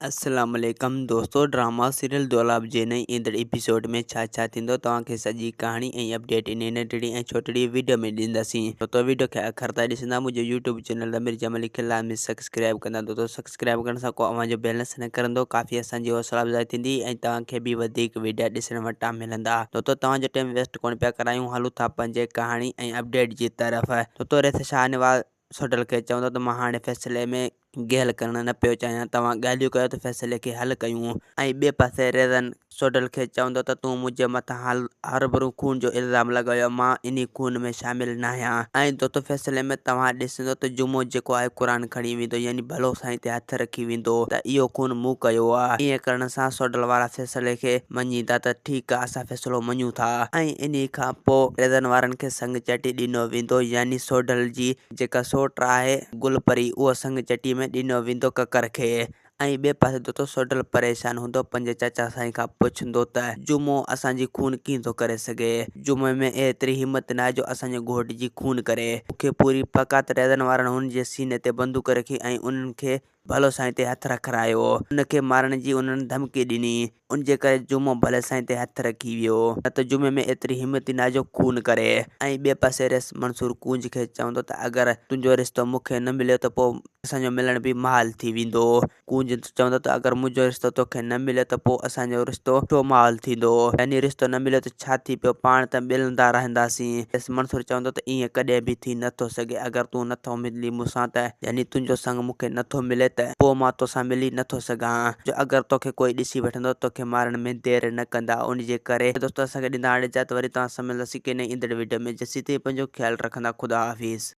السلام عليڪم دوستو ڊراما سيريل دولاب جي نئين ايندڙ ايپيسوڊ ۾ ڇا ڇا ٿيندو توهان کي سڄي ڪهاڻي ۽ اپڊيٽ انهي ننڍڙي ۽ ڇوٽڙي وڊيو ۾ ڏينداسين دوستو وڊيو کي آخر تائين ڏسندا منهنجو يوٽيوب چينل ضمير جمالي کي لازمي سبسڪرائب ڪندا دوستو سبسڪرائب ڪرڻ سان ڪو اوهان جو بيلنس نه ڪرندو ڪافي اسان جي حوصلا افزائي ٿيندي ۽ توهان کي به وڌيڪ وڊيا ڏسڻ وٽان ملندا دوستو توهان جو ٽيم ويسٽ ڪونه پيا ڪرايون هلون ٿا پنهنجي ڪهاڻي ۽ اپڊيٽ جي طرف دوستو ريس شاهنواز سوڍل کي چوندو ته مان هاڻي فيصلي ۾ گهيل ڪرڻ نه پيو چاهيان، توهان ڳالهيون ڪيو ته فيصلي کي حل ڪيون. ۽ ٻئي پاسي ريزن سوڍل کي چوندو ته تون منهنجي مٿان هروڀرو خون جو الزام لڳايو، مان انهي خون ۾ شامل ناهيان. ۽ دوستو فيصلي ۾ توهان ڏسندو ته جمعو جيڪو آهي قرآن کڻي ويندو يعني ڀلو سائين تي هٿ رکي ويندو ته اهو خون مون ڪيو آ. ائين ڪرڻ سان سوڍل وارا فيصلي کي مڃيندا ته ٺيڪ آ اسان فيصلو مڃون ٿا ۽ انهي کان پوء ريزن وارن کي سڱ چٽي ڏنو ويندو يعني سوڍل جي جيڪا سوٽ آهي گل پري اهو سڱ چٽي ۾ ڏنو ويندو ڪڪر کي ۽ ٻئي پاسي دوستو سوڍل پريشان هوندو پنهنجي چاچا سائين کان پڇندو ته جمعو اسان جي خون ڪيئن ٿو ڪري سگهي جمعي ۾ ايتري همت ناهي جو اسان جي گهوٽ جي خون ڪري مون کي پوري پڪ آ ته ريزن وارن هن جي سيني تي بندوق رکي ۽ انهن کي ڀلو سائين تي هٿ رکرايو. ان کي مارڻ جي انهن ڌمڪي ڏني. ان جي ڪري جمعو ڀلي سائين تي هٿ رکي ويو. نه ته جمعي ۾ ايتري همت ئي ناهي جو خون ڪري. ۽ ٻئي پاسي ريس منصور ڪونج کي چوندو ته اگر تنهنجو رشتو مون کي نه مليو ته پوء اسان جو ملڻ به محال ٿي ويندو. ڪونج چوندو ته اگر منهنجو رشتو توکي نه مليو ته پوء اسان جو رشتو ڇو محال ٿيندو. يعني رشتو نه مليو ته ڇا ٿي پيو پاڻ ته ملندا رهنداسين. ريس منصور چوندو ته ائين ڪڏهن به ٿي نه ٿو سگهي اگر تون نه ٿو ملين مون سان ته يعني تنهنجو سڱ مون کي نه ٿو ملي ته پوء مان توسان ملي نه ٿو سگهان، جو اگر توکي ڪوئي ڏسي وٺندو ته توکي مارڻ ۾ دير نه ڪندا، ان جي ڪري دوستو اسان کي ڏيندا هاڻي اجازت وري توهان سان ملنداسين ڪنهن نئين ايندڙ وڊيو ۾ جيسين تائين پنهنجو خيال رکندا خدا حافظ.